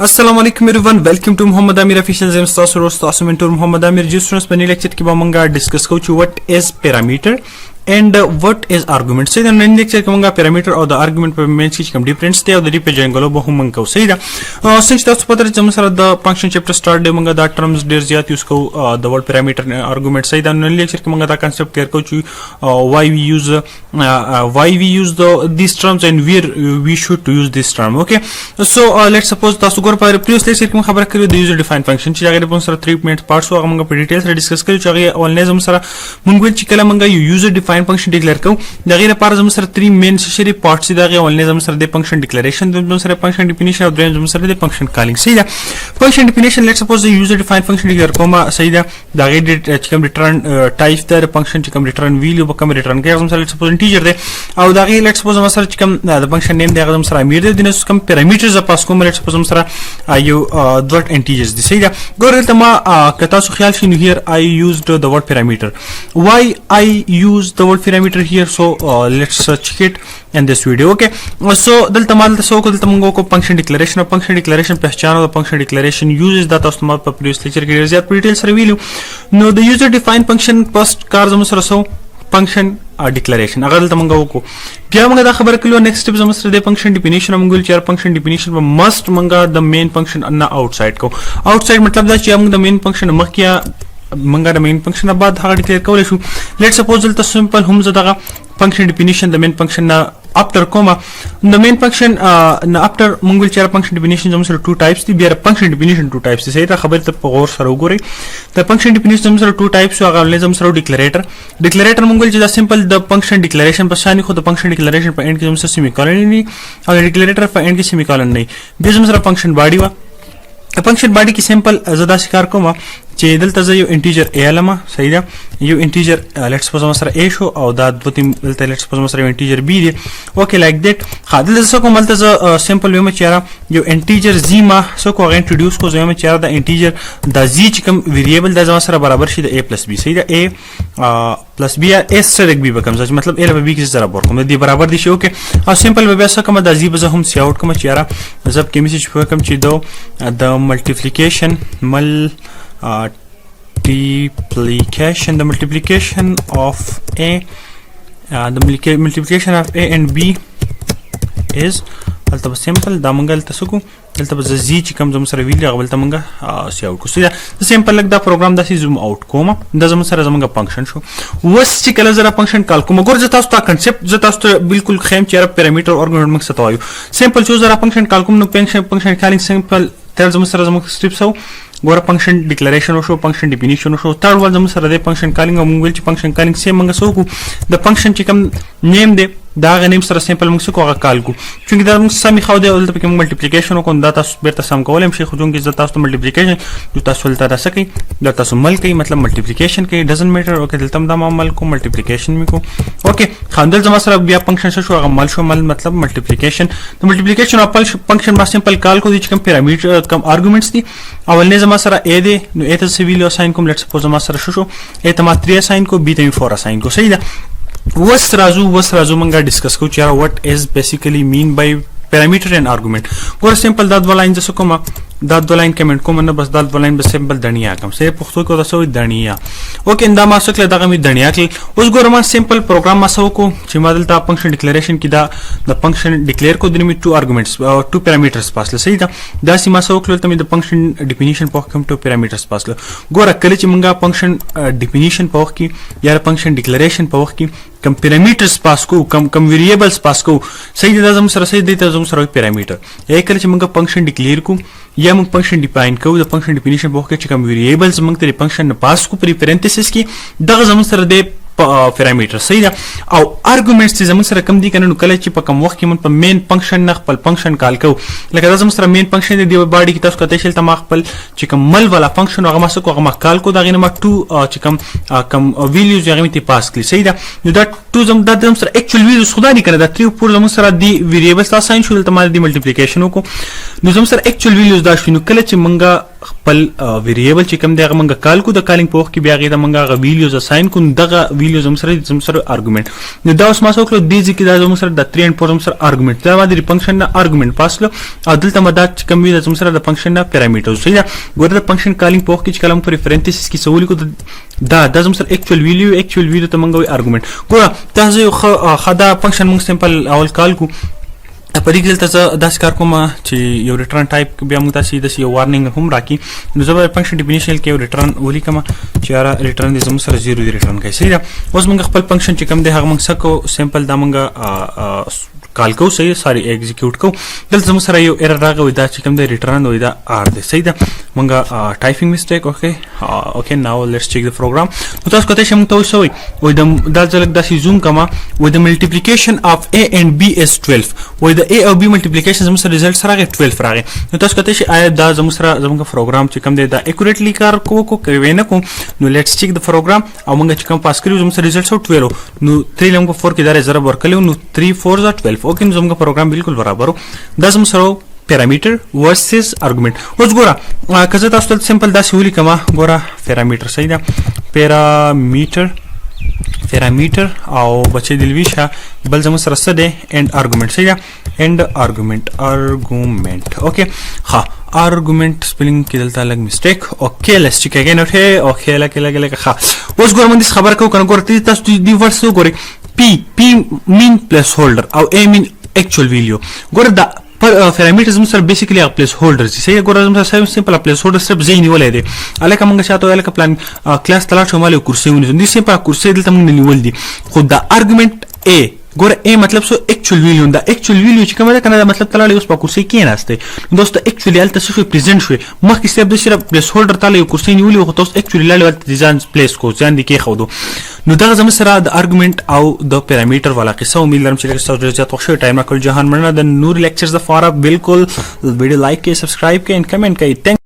السلام علیکم everyone، welcome to Muhammad Amir Official. زه یم ستاسو ورور، ستاسو mentor محمد امیر جی. سټوډنټس، په ني لیکچر کې به مونږه ډیسکس کوو چې what is parameter and what is argument. صحیح ده؟ نن لیکچر کې مونږه پیرامیټر او د آرګومنت په منځ کې کوم ډیفرنس دی او د دې پیژندګلو به هم مونږ کوو. صحیح ده؟ څنګه چې تاسو پته لرئ چې موږ سره د فنکشن چپټر سٹارټ دی، مونږه دا ټرمز ډیر زیات یوز کوو، د ورډ پیرامیټر، آرګومنت. صحیح ده؟ نن لیکچر کې مونږه دا کانسپټ کلیر کوو چې why we use these terms and where we should to use this term. Okay, so let's suppose تاسو ګور په پریویس لیکچر کې خبره کړې د یوزر ډیفاین فنکشن چې هغه په سره 3 مین پارټس هغه موږ په ډیټیل سره ډیسکس کړو، چې هغه اولنې زموږ سره موږ ویل چې کله موږ یو یوزر ډیفاین فنکشن ډیکلیئر کوو، د هغې لپاره زموږ سره 3 مین شری پارټس دي. هغه اولنې زموږ سره د فنکشن ډیکلیریشن، دویم سره فنکشن ډیفینیشن او دریم زموږ سره د فنکشن کالینګ. صحیح ده؟ فنکشن ډیفینیشن، لیټ سپوز یوزر ډیفاین فنکشن ډیکلیئر کوم. صحیح ده؟ د هغې چې کوم ریټرن ټایپ ده، فنکشن چې کوم ریټرن ویلیو به کوم ریټرن کوي، زموږ سره لیټ سپوز انټیجر دی او دا غي لیټ سپوز مثلا چې کوم د فنکشن نیم دی، هغه سره امیر دی. د کوم پیرامیټرز پاس کوم، لیټ سپوز سره یو دوه انټیجرز دي. صحیح ده؟ ګور دلته ما که تاسو خیال شي نو here I used the word parameter. Why I use the word parameter here? So let's check it in this video. Okay, so دلته ما دلته سو دلته موږ کو فنکشن ډیکلیریشن او فنکشن ډیکلیریشن پہچان او فنکشن ډیکلیریشن یوزز. دا تاسو ما په پریویس لیکچر کې ډیر زیات په ډیټیل سره ویلو. نو د یوزر ډیفاین فنکشن فرست کار زموږ سره سو فنکشن ډیکلیریشن، هغه دلته موږ وکړو. بیا موږ دا خبره کړو، نیکسټ سټیپ زموږ سره د فنکشن ډیفینیشن. موږ ویل چې فنکشن ډیفینیشن به مست موږ د مین فنکشن نه آوټساید کو. آوټساید مطلب دا چې موږ د مین فنکشن مخکې، موږ د مین فنکشن بعد هغه ډیکلیئر کولای شو. لیټ سپوز دلته سمپل هم زه دغه فنکشن ډیفینیشن د مین فنکشن نه افتر کومه. د مین فنکشن نه افتر موږ ویل چې فنکشن ډیفینیشن زموږ سره ټو ټایپس دي. بیا فنکشن ډیفینیشن ټو ټایپس دي. صحیح ده؟ خبره ته په غور سره وګورئ. د فنکشن ډیفینیشن زموږ سره ټو ټایپس، هغه ولې زموږ سره ډیکلیریټر. ډیکلیریټر موږ ویل چې دا سمپل د فنکشن ډیکلیریشن په شان، خو د فنکشن ډیکلیریشن په اند کې زموږ سره سیمیکولن نه او د ډیکلیریټر په اند کې سیمیکولن نه. بیا زموږ سره فنکشن باډي و. فنکشن باډي کې سمپل زه داسې کار کوم چې دلته زه یو انټیجر a لمه. صحیح ده؟ یو انټیجر لیټ سپوز سره a شو او دا دوه تیم دلته لیټ سپوز سره یو انټیجر b دی. اوکې، لایک دیټ. ها، دلته زه کوم، دلته زه سمپل وایم چې یاره یو انټیجر z ما څه کو، هغه انټروډیوس کو. زه وایم چې یاره د انټیجر د z چې کوم ویریبل د زما سره برابر شي د a پلس b. صحیح ده؟ a پلس b یا s سره b به کوم، چې مطلب a له b کې ضرب ورکوم، د دې برابر دي شي. اوکې، او سمپل به بیا څه کوم، د z به زه هم سی اوټ کوم چې یاره زه کې میسج کوم چې د multiplication the multiplication of a the multiplication of a and b is. دلته به سمپل دا مونږ دلته څه کو، دلته به زه z چې کوم زموږ سره ویل، هغه دلته مونږ سی اوټ کو. سیده سمپل لږ دا پروګرام داسې زوم اوټ کوم. دا زموږ سره زموږ فنکشن شو. وس چې کله زه فنکشن کال کوم، ګور زه تاسو ته کنسپټ، زه تاسو ته بالکل خیم چې پیرامیټر آرګومنت موږ څه ته وایو. سمپل چې زه فنکشن کال کوم نو فنکشن کالینګ سمپل تر زموږ سره زموږ سټیپس او ګوره فنکشن ډیکلیریشن وشو، فنکشن ډیفینیشن وشو، تھرډ ون زموږ سره د فنکشن کالینګ. او موږ ویل چې فنکشن کالینګ سیم موږ څه وکړو، د فنکشن چې کوم نیم دی، دا غ نیم سره سمپل موږ څه کو، هغه کال کو. چونکه دا موږ سمې خو دی، دلته پکې موږ ملټیپلیکیشن وکړو. دا تاسو بیرته سم کولای شئ، خو چونکه زه تاسو ته ملټیپلیکیشن نو تاسو دلته راسه کوي، دا تاسو مل کوي، مطلب ملټیپلیکیشن کوي، ډزنټ میټر. اوکې، دلته هم دا ما مل کو، ملټیپلیکیشن می کو. اوکې، خاندل زما سره بیا فنکشن شو، هغه مل شو. مل مطلب ملټیپلیکیشن. د ملټیپلیکیشن خپل فنکشن ما سمپل کال کو، چې کوم پیرامیټر، کوم آرګومنټس دي. اولنې زما سره a دی، نو a ته څه ویلیو اساین کوم. لیټ سپوز زما سره شو a ته ما 3 اساین کو، b ته می 4 اساین کو. صحیح ده؟ وس راځو مونږه ډیسکس کو چې what is basically mean by parameter and argument. ګور سمپل دا دوه لاین زه کوم، دا دوه لاین کمنټ کوم نه، بس دا دوه لاین به سمپل دنیا کوم. سه پښتو کې تاسو دنیا. اوکې، دا ما څه دغه می دنیا کې. اوس ګور ما سمپل پروګرام ما سو کو چې ما دلته فنکشن ډیکلیریشن کې دا د فنکشن ډیکلیئر کو، د می ټو آرګومنټس، ټو پیرامیټرز پاس له. صحیح ده؟ دا سی ما سو کړل ته می د فنکشن ډیفینیشن په کوم ټو پیرامیټرز پاس له. ګور کله چې مونږه فنکشن ډیفینیشن په وخت کې یا فنکشن ډیکلیریشن په وخت کې کم پیرامیټرز پاس کو، کم ویریبلز پاس کو، صحیح ده؟ زموږ سره صحیح دی ته زموږ سره پیرامیټر یا کله چې مونږه فنکشن ډیکلیئر کو یا موږ فنکشن ډیفاین کوو، د فنکشن ډیفینیشن په وخت کې چې کوم ویریبلز موږ ته فنکشن نه پاس کو پر پرنتھسس کې، دغه زموږ سره دی پیرامیټر. صحیح ده؟ او آرګومنټس چې زموږ سره کم دي کنه، نو کله چې په کم وخت کې موږ په مین فنکشن نه خپل فنکشن کال کوو، لکه دا زموږ سره مین فنکشن دی، باډي کې تاسو کته شل ته ما خپل چې کوم مل والا فنکشن هغه ما څه کو، هغه ما کال کو، دا غینه ما ټو چې کم ویلیوز هغه می ته پاس کړي. صحیح ده؟ نو دا ټو زم دا زموږ سره اکچوال ویلیوز خدا نه کنه، دا 3 4 زموږ سره دی ویریبلز اساین شو. دلته ما دی ملټیپلیکیشن وکړو، نو زموږ سره اکچوال ویلیوز دا شو. نو کله چې مونږه خپل ویریبل چې کوم دی هغه مونږ کال کو، د کالینګ په وخت کې بیا هغې ته مونږ هغه ویلیوز اساین کو. دغه ویلیوز زموږ سره، زموږ سره ارګومنټ. نو دا اوس ما څه وکړو؟ دې ځای کې دا زموږ سره د 3 اینډ 4 زموږ سره ارګومنټ، دا ما د فنکشن نه ارګومنټ پاس کړو او دلته ما دا چې کوم وي زموږ سره د فنکشن نه پیرامیټر. صحیح ده؟ ګوره، د فنکشن کالینګ په وخت کې چې کله موږ په پرنتیسس کې څه ولیکو، دا زموږ سره اکچوال ویلیو، اکچوال ویلیو ته موږ وایو ارګومنټ. ګوره، تاسو یو ښه دا فنکشن موږ سمپل اول کال کو. په دې کې دلته زه داسې کار کوم چې یو ریټرن ټایپ، بیا موږ تاسو داسې یو وارنینګ هم راکړي. نو زه به فنکشن ډیفینیشن کې یو ریټرن ولیکم چې یاره ریټرن دې زموږ سره 0 دی ریټرن کوي. صحیح ده؟ اوس موږ خپل فنکشن چې کوم دی هغه موږ څه کوو؟ سمپل دا موږ کال کو، صحیح، ساری ایگزیکیوټ کو. دلته زموږ سره یو ایرر راغی، وای دا چې کوم دی ریټرن وای دا آر دی. صحیح ده؟ موږ ټایپینګ میسټیک. اوکې، ناو لیټس چیک د پروګرام. نو تاسو کته شم ته وسوي وای د دا ځل داسې زوم کما، وای د ملټیپلیکیشن اف A اینډ B از 12. وای د A او B ملټیپلیکیشن زموږ سره ریزلټ سره راغی، 12 راغی. نو تاسو کته شي آیا دا زموږ سره زموږ پروګرام چې کوم دی دا اکوریټلی کار کو کو کوي نه کو؟ نو لیټس چیک د پروګرام. او موږ چې کوم پاس کړو، زموږ سره ریزلټ سو 12. نو 3 لمګ 4 کې دا ضرب ورکړو، نو 3 4 زا 12. اوکې، نو زموږ پروګرام بالکل برابر. دا زموږ سره پیرامیټر ورسز ارګومنټ. اوس ګوره، که زه تاسو ته سمپل داسې ولیکم، ګوره، پیرامیټر، صحیح ده؟ پیرامیټر او بچې دلوي شه، بل زموږ سره څه دی؟ اند ارګومنټ، صحیح ده؟ اند ارګومنټ. اوکې، ها، ارګومنټ سپیلینګ کې دلته لږ میسټیک. اوکې، لیټس چیک اگین. اوکې، لکه لکه لکه. ها، اوس ګوره، موږ خبر کوو کنه. ګوره، تاسو دې ورس وګورئ، پی پی مین پلیس هولډر او ا مین اکچوال ویلیو. ګوره، دا پر پیرامیټر زموږ سره بیسیکلی هغه پلیس هولډر دي. صحیح؟ ګوره، زموږ سره سمپل پلیس هولډر صرف ځای نیولې دی. الکه موږ شاته الکه پلان کلاس ته لاړ شو، مال کرسي ونیسو، دي سمپل کرسي دلته موږ نیول دي. خو دا ارګومنټ ا، ګوره، ا مطلب سو اکچوال ویلیو. دا اکچوال ویلیو چې کومه ده کنه، دا مطلب ته لاړې اوس په کرسي کې ناشته، دوست اکچوالي هلته څه شوې؟ پریزنټ شوې. مخکې صرف د صرف پلیس هولډر ته یو کرسي نیولې، خو تاسو اکچوالي لاړې هلته ځان پلیس کو، ځان دې کې خودو. نو دغه زموږ سره د ارګومنټ او د پیرامیټر والا قصه. امید لرم چې تاسو ډېر زیات خوښ شوي. ټایم راکړ جهان مننه. د نور لیکچرز لپاره بالکل ویډیو لایک کړئ، سبسکرایب کړئ او کمنټ کړئ.